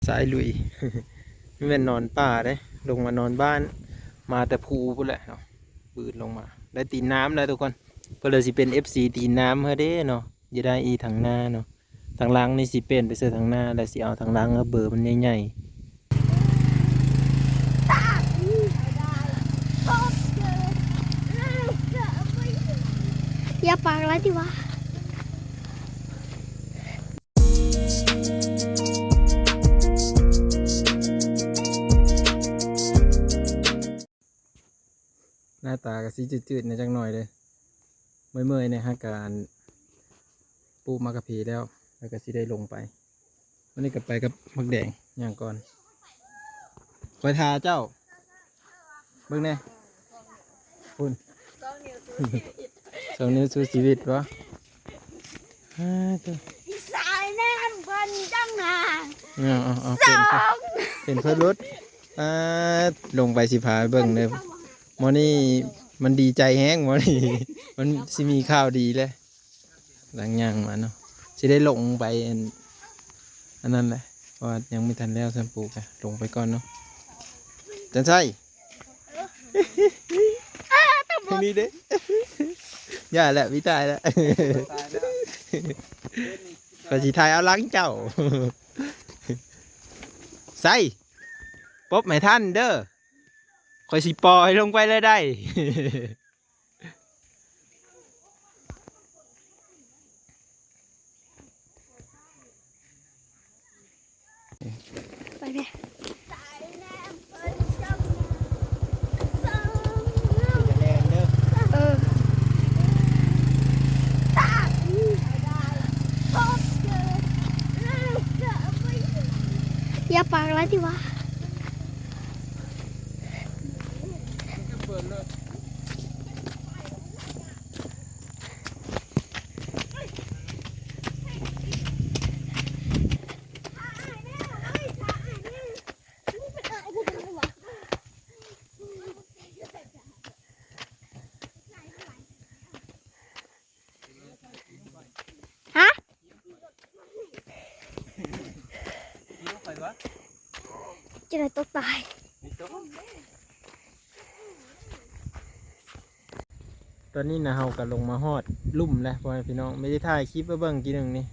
ສາຍລຸຍ ແມ່ນນອນປ່າເດ້ ລົງມານອນບ້ານ ມາແຕ່ພູພຸ້ນແຫຼະເນາະ ບືດລົງມາ ໄດ້ຕີນນ້ຳແລ້ວທຸກຄົນ ເພິ່ນເລີຍຊິເປັນເອັຟຊີຕີນນ້ຳເຮົາເດ້ເນາະ ຢ່າໄດ້ອີທາງໜ້າເນາະ ທາງຫຼັງນີ້ຊິປ່ຽນໄປໃສ່ທາງໜ້າ ແລ້ວຊິເອົາທາງຫຼັງເຮົາເບີມັນໃຫຍ່ໆ. ຢ່າປາກຫຼາຍຕິວະ. ໜ້າຕາກໍຊິຈືດໆແດ່ຈັກໜ້ອຍເດ້ ເມື່ອຍໆແດ່ ຫາກກະ ອັນ ປູກໝາກກະເພແລ້ວ ແລ້ວກໍຊິໄດ້ລົງໄປ ວັນນີ້ກໍໄປກັບໝາກແດງ ຍ່າງກ່ອນ ຂ້ອຍຖ້າເຈົ້າ ເບິ່ງແດ່ ພຸ້ນ ສອງນິ້ວສູ້ຊີວິດ ສອງນິ້ວສູ້ຊີວິດບໍ່? ອາ ໂທ້ ອີສາຍແນມເພິ່ນຈັ່ງນາ ເອົາ ເອົາ ເອົາ ເປັນ ສອງ ເປັນເພິ່ນຫຼຸດ ອາ ລົງໄປຊິພາໄປເບິ່ງເດີ ໝໍນີ້ມັນດີໃຈແຮງ ໝໍນີ້ມັນຊິມີຂ່າວດີແລ້ວ. ກຳລັງຍ່າງມາເນາະ ຊິໄດ້ລົງໄປ ອັນ ອັນນັ້ນແຫຼະ ເພາະວ່າຍັງບໍ່ທັນແລ້ວ ແຊມປູກະ ລົງໄປກ່ອນເນາະ ຈັນໄຊ ເອີ ຕຳຫຼວດ ນີ້ເດ້ ຢ່າແຫຼະ ມີຕາຍແລ້ວ ຕາຍແລ້ວ ຂ້ອຍຊິຖ່າຍເອົາຫຼັງເຈົ້າ ໄຊ ປົບໃຫ້ທັນເດີ ຂ້ອຍຊິປ່ອຍລົງໄປເລີຍໄດ໋. ໄປແມ່ ເອີ ຢ່າປາກຫຼາຍຕິວະ. ຮະ ຈະໄດ້ຕົກຕາຍ. ຕອນນີ້ນະ ເຮົາກໍລົງມາຮອດລຸ່ມແລ້ວ ພໍ່ແມ່ພີ່ນ້ອງ ມີໄດ້ຖ່າຍຄລິບໄວ້ເບິ່ງກີ້ໜຶ່ງນີ້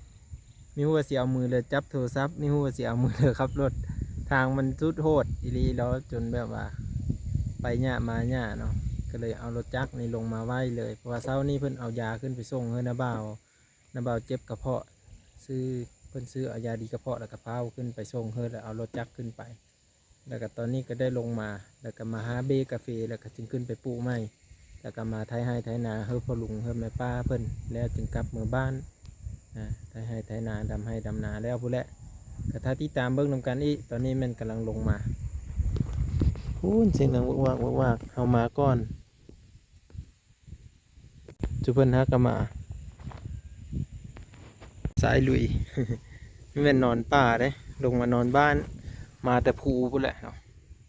ມີຮູ້ວ່າຊິເອົາມືເລີຈັບໂທລະສັບ ມີຮູ້ວ່າຊິເອົາມືເລີຂັບລົດ ທາງມັນສຸດໂຫດອີ່ຫຼີເນາະ ຈົນແບບວ່າໄປຍາກມາຍາກເນາະ ກໍເລີຍເອົາລົດຈັກນີ້ລົງມາໄວ້ເລີຍ ເພາະວ່າເຊົ້ານີ້ເພິ່ນເອົາຢາຂຶ້ນໄປສົ່ງເຮືອນນ້າບ່າວ ນ້າບ່າວເຈັບກະເພາະ ຊື້ ເພິ່ນຊື້ເອົາຢາດີກະເພາະ ແລ້ວກໍພາຂຶ້ນໄປສົ່ງເຮືອນ ແລ້ວເອົາລົດຈັກຂຶ້ນໄປ ແລ້ວກໍຕອນນີ້ກໍໄດ້ລົງມາ ແລ້ວກໍມາຫາເບກາເຟ ແລ້ວກໍຈຶ່ງຂຶ້ນໄປປູກໃໝ່ ແລ້ວກໍມາໄຖໄຮ່ໄຖນາເຮືອພໍ່ລຸງເຮືອແມ່ປ້າເພິ່ນ ແລ້ວຈຶ່ງກັບເມືອບ້ານ ອາ ໄຖໄຮ່ໄຖນາ ດຳໄຮ່ດຳນາແລ້ວພຸ້ນແຫຼະ ກໍຖ້າຕິດຕາມເບິ່ງນຳກັນອີກ. ຕອນນີ້ແມ່ນກຳລັງລົງມາ ພຸ້ນ ສຽງດັງວຶກວາກວຶກວາກ ເຮົາມາກ່ອນ. ຈຸເພິ່ນຫາກະມາ ສາຍລຸຍ ແມ່ນນອນປ່າເດ້ ລົງມານອນບ້ານ ມາແຕ່ພູພຸ້ນແຫຼະເນາະ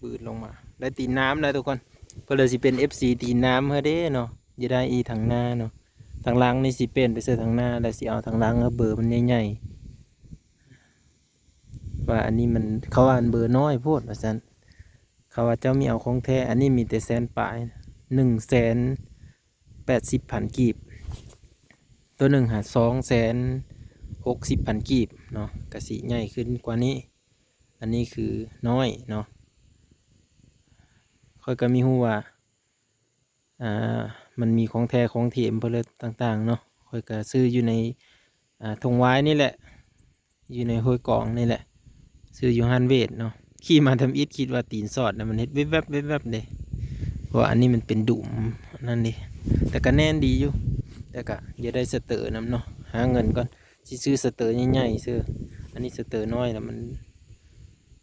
ບືດລົງມາ ໄດ້ຕີນນ້ຳແລ້ວທຸກຄົນ ເພິ່ນເລີຍຊິເປັນເອັຟຊີຕີນນ້ຳເຮົາເດ້ເນາະ ຢ່າໄດ້ອີທາງໜ້າເນາະ ທາງຫຼັງນີ້ຊິປ່ຽນໄປໃສ່ທາງໜ້າ ແລ້ວຊິເອົາທາງຫຼັງເຮົາເບີມັນໃຫຍ່ໆ ວ່າອັນນີ້ມັນ ເຂົາວ່າມັນເບີນ້ອຍໂພດວ່າຊັ້ນ. ເຂົາວ່າເຈົ້າມີເອົາຂອງແທ້ ອັນນີ້ມີແຕ່ແສນປາຍ ໜຶ່ງແສນແປດສິບພັນກີບ ໂຕໜຶ່ງຫາ ສອງແສນຫົກສິບພັນກີບເນາະ ກະຊິໃຫຍ່ຂຶ້ນກວ່ານີ້ ອັນນີ້ຄືນ້ອຍເນາະ ຂ້ອຍກະມີຮູ້ວ່າ ອ່າ ມັນມີຂອງແທ້ຂອງເທີມເພິ່ນເລີຍຕ່າງໆເນາະ ຂ້ອຍກະຊື້ຢູ່ໃນ ອ່າ ທົ່ງຫວາຍນີ້ແຫຼະ ຢູ່ໃນຫ້ວຍກອງນີ້ແຫຼະ ຊື້ຢູ່ຮ້ານເວດເນາະ ຂີ່ມາທຳອິດຄິດວ່າຕີນສອດນະ ມັນເຮັດແວບໆໆເດ້ ເພາະວ່າອັນນີ້ມັນເປັນດຸມອັນນັ້ນເດ້ ແຕ່ກະແໜ້ນດີຢູ່ ແຕ່ກະຢາກໄດ້ສະເຕີນຳເນາະ ຫາເງິນກ່ອນ ຊິຊື້ສະເຕີໃຫຍ່ໆຊື່ ອັນນີ້ສະເຕີນ້ອຍລະມັນ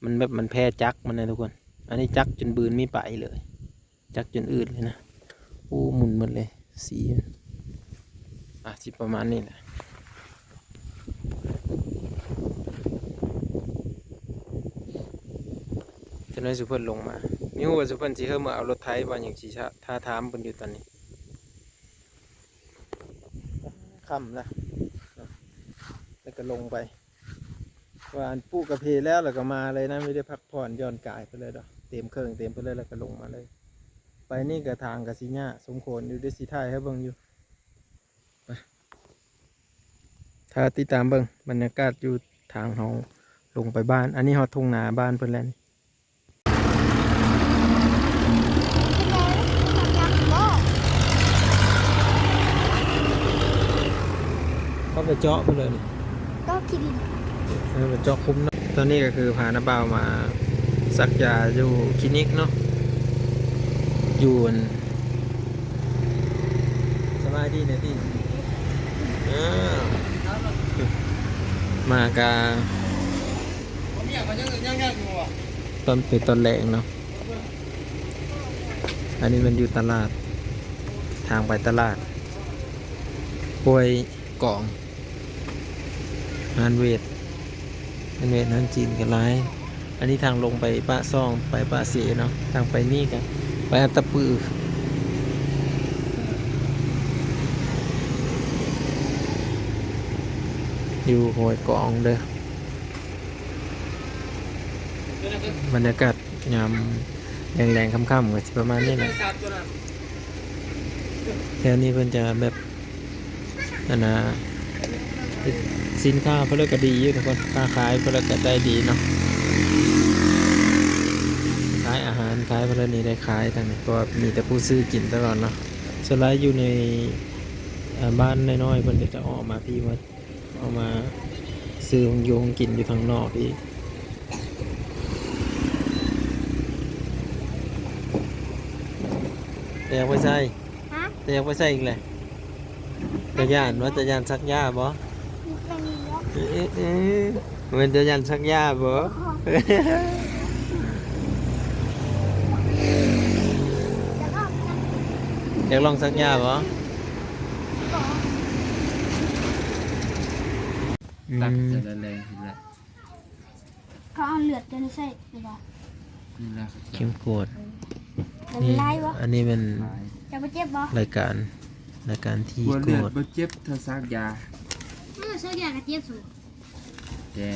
ມັນແບບມັນແພ້ຈັກມັນນະທຸກຄົນ ອັນນີ້ຈັກຈົນບືນມີໄປເລີຍ. ຈັກຈົນອືດເລີຍນະ ໂອ້ ໝຸນໝົດເລີຍ ສີ ອາດຊິປະມານນີ້ແຫຼະ ຈັກໜ້ອຍສຸເພິ່ນລົງມາ ມີຮູ້ວ່າສຸເພິ່ນຊິເຮີເມືອເອົາລົດໄຖບໍ່ ຍັງຊິຖ້າຖາມເພິ່ນຢູ່ຕອນນີ້ ຄ່ຳລະ ແລ້ວກໍລົງໄປ. ວ່າອັນປູກກາເຟແລ້ວ ແລ້ວກໍມາເລີຍນະ ມີແຕ່ພັກຜ່ອນຢ່ອນກາຍໄປເລີຍດອກ ເຕັມເຄິ່ງເຕັມໄປເລີຍ ແລ້ວກໍລົງມາເລີຍ. ໄປນີ້ກໍທາງກໍຊິຍາກສົມຄວນຢູ່ ເດຊິຖ່າຍໃຫ້ເບິ່ງຢູ່. ໄປ ຖ້າຕິດຕາມເບິ່ງບັນຍາກາດຢູ່ທາງເຮົາລົງໄປບ້ານ. ອັນນີ້ຮອດທົ່ງນາບ້ານເພິ່ນແລ້ວນີ້. ເຂົາໄປເຈາະພຸ້ນເລີຍນີ້ ເຈາະຂີ້ດິນ ເອີ ໄປເຈາະຂຸມເນາະ. ຕອນນີ້ກໍຄືພານ້າບ່າວມາສັກຢາຢູ່ຄລີນິກເນາະ ຢູ່ອັນ ສະບາຍດີແດ່ຕິ ເອີ ມາກະ ຕອນ ເປັນຕອນແລງເນາະ. ອັນນີ້ແມ່ນຢູ່ຕະຫຼາດ ທາງໄປຕະຫຼາດຫ້ວຍກອງ ຮ້ານເວດ ຮ້ານເວດຮ້ານຈີນກໍຫຼາຍ. ອັນນີ້ທາງລົງໄປປາກຊ່ອງ ໄປປາກເຊເນາະ ທາງໄປນີ້ກໍໄປອັດຕະປື ຢູ່ຫ້ວຍກອງເດີ. ບັນຍາກາດຍາມແລງໆ ຄ່ຳໆ ກໍຊິປະມານນີ້ແຫຼະ. ແຖວນີ້ເພິ່ນຈະແບບ ອັນນ່າ ສິນຄ້າເພິ່ນກໍດີຢູ່ທຸກຄົນ ຄ້າຂາຍເພິ່ນກໍໄດ້ດີເນາະ. ຂາຍອາຫານ ຂາຍເພິ່ນນີ້ໄດ້ຂາຍທາງນີ້ ເພາະວ່າມີແຕ່ຜູ້ຊື້ກິນຕະຫຼອດເນາະ. ສ່ວນຫຼາຍຢູ່ໃນ ເອີ ບ້ານນ້ອຍໆ ເພິ່ນກໍຈະອອກມາພີ້ໝົດ. ເອົາມາຊື້ຂອງຢູ່ຂອງກິນຢູ່ທາງນອກອີກ. ແຕ່ຢາກໄປໃສ? ຮະ? ແຕ່ຢາກໄປໃສອີກແຫຼະ? ຈະຢ້ານບໍ່? ຈະຢ້ານສັກຢາບໍ່? ແມ່ນຢູ່. ເອະ ເອະ ເອະ ແມ່ນເຈົ້າຢ້ານສັກຢາບໍ່? ຢາກລອງສັກຢາບໍ່? ອືມ ຕັກໃສ່ແລງໆ ເຫັນແລ້ວ ເຂົາເອົາເລືອດເຈົ້ານີ້ໃສ່ຫຼືວ່າ ນີ້ລະ ເຂັມກວດ ມັນລາຍບໍ່? ອັນນີ້ແມ່ນ ເຈົ້າບໍ່ເຈັບບໍ່? ລາຍການ ລາຍການທີ່ກວດ ກວດເລືອດບໍ່ເຈັບເທົ່າສັກຢາ. ເອີ ສັກຢາກໍເຈັບສູ່ ແຕ່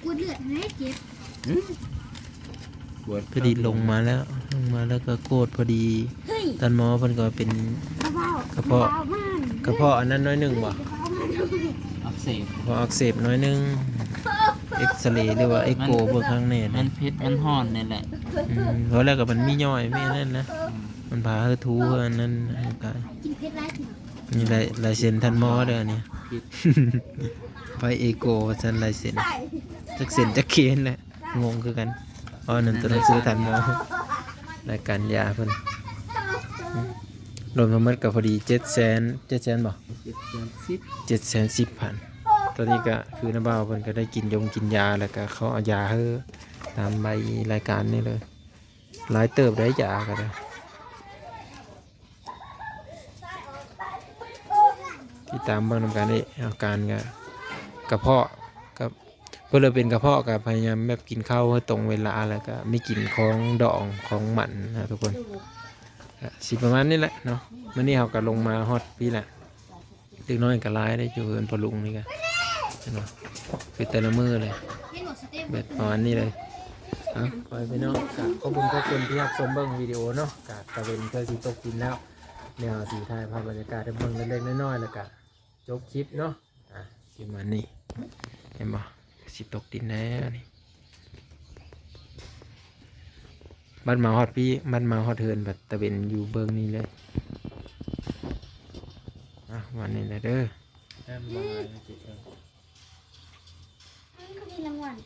ກວດເລືອດຫັ້ນແຫຼະເຈັບ. ອືມ ກວດ ພໍດີລົງມາແລ້ວ ລົງມາແລ້ວກໍກວດພໍດີ. ເຮີ້ຍ ທ່ານໝໍເພິ່ນກໍເປັນກະເພາະ ກະເພາະ ກະເພາະອັນນັ້ນໜ້ອຍໜຶ່ງບໍ່? ອັກເສບ ກະເພາະອັກເສບໜ້ອຍໜຶ່ງ. ເອັກຊະເລ ຫຼືວ່າເອໂກ ເບິ່ງຂ້າງແນ່ ມັນເຜັດ ມັນຮ້ອນນີ້ແຫຼະ. ອືມ ເວົ້າແລ້ວກໍມັນມີຍ້ອຍ ມີອັນນັ້ນນະ ມັນພາເຮົາຖູເຮົາອັນນັ້ນ ມັນກໍ ກິນເຜັດຫຼາຍ ນີ້ລາຍ ລາຍເຊັນທ່ານໝໍເດີອັນນີ້ ໄປເອໂກວ່າຊັ້ນ ລາຍເຊັນ ຈັກເຊັນຈັກເຄນແຫຼະ ງົງຄືກັນ. ອໍ ນັ້ນຕົວໜັງສືທ່ານໝໍ ລາຍການຢາເພິ່ນ ອືມ ລວມທັງໝົດກໍພໍດີເຈັດແສນ ເຈັດແສນບໍ່? ເຈັດແສນສິບ ເຈັດແສນສິບພັນ. ຕອນນີ້ກໍຄືນ້າບ່າວເພິ່ນກໍໄດ້ກິນຢົງກິນຢາ ແລ້ວກໍເຂົາເອົາຢາໃຫ້ຕາມໃບລາຍການນີ້ເລີຍ. ຫຼາຍເຕີບໄດ໋ ຢາກໍໄດ້ ຕິດຕາມເບິ່ງນຳກັນເດ້. ອາການກໍ ກະເພາະ ກໍ ເພິ່ນເລີຍເປັນກະເພາະ ກໍພະຍາຍາມແບບກິນເຂົ້າໃຫ້ຕົງເວລາ ແລ້ວກໍມີກິນຂອງດອງຂອງໝັນນະທຸກຄົນ. ກໍຊິປະມານນີ້ແຫຼະເນາະ. ມື້ນີ້ເຮົາກໍລົງມາຮອດພີ້ແຫຼະ. ເດັກນ້ອຍກໍຫຼາຍເດ້ ຢູ່ເຮືອນພໍ່ລຸງນີ້ກໍ ເຫັນບໍ່ ຄືແຕ່ລະມື້ເລີຍ ແບບປະມານນີ້ເລີຍ. ເອົາ ພໍ່ແມ່ພີ່ນ້ອງ ກໍຂອບຄຸນຂອບຄຸນທີ່ຮັບຊົມເບິ່ງວິດີໂອເນາະ. ກໍຕາເວັນໃກ້ຊິຕົກດິນແລ້ວ ດຽວເຮົາຊິຖ່າຍພາບບັນຍາກາດໃຫ້ເບິ່ງເລັກໆນ້ອຍໆ ແລ້ວກໍຈົບຄລິບເນາະ. ອ່າ ຊິປະມານນີ້ ເຫັນບໍ່ ຊິຕົກດິນແລ້ວນີ້. ບັດມາຮອດພີ້ ບັດມາຮອດເຮືອນ ບັດຕາເວັນຢູ່ເບື້ອງນີ້ເລີຍ. ອ່ະ ປະມານນີ້ແຫຼະເດີ. ແອມ ມັນກໍມີລາງວັນ.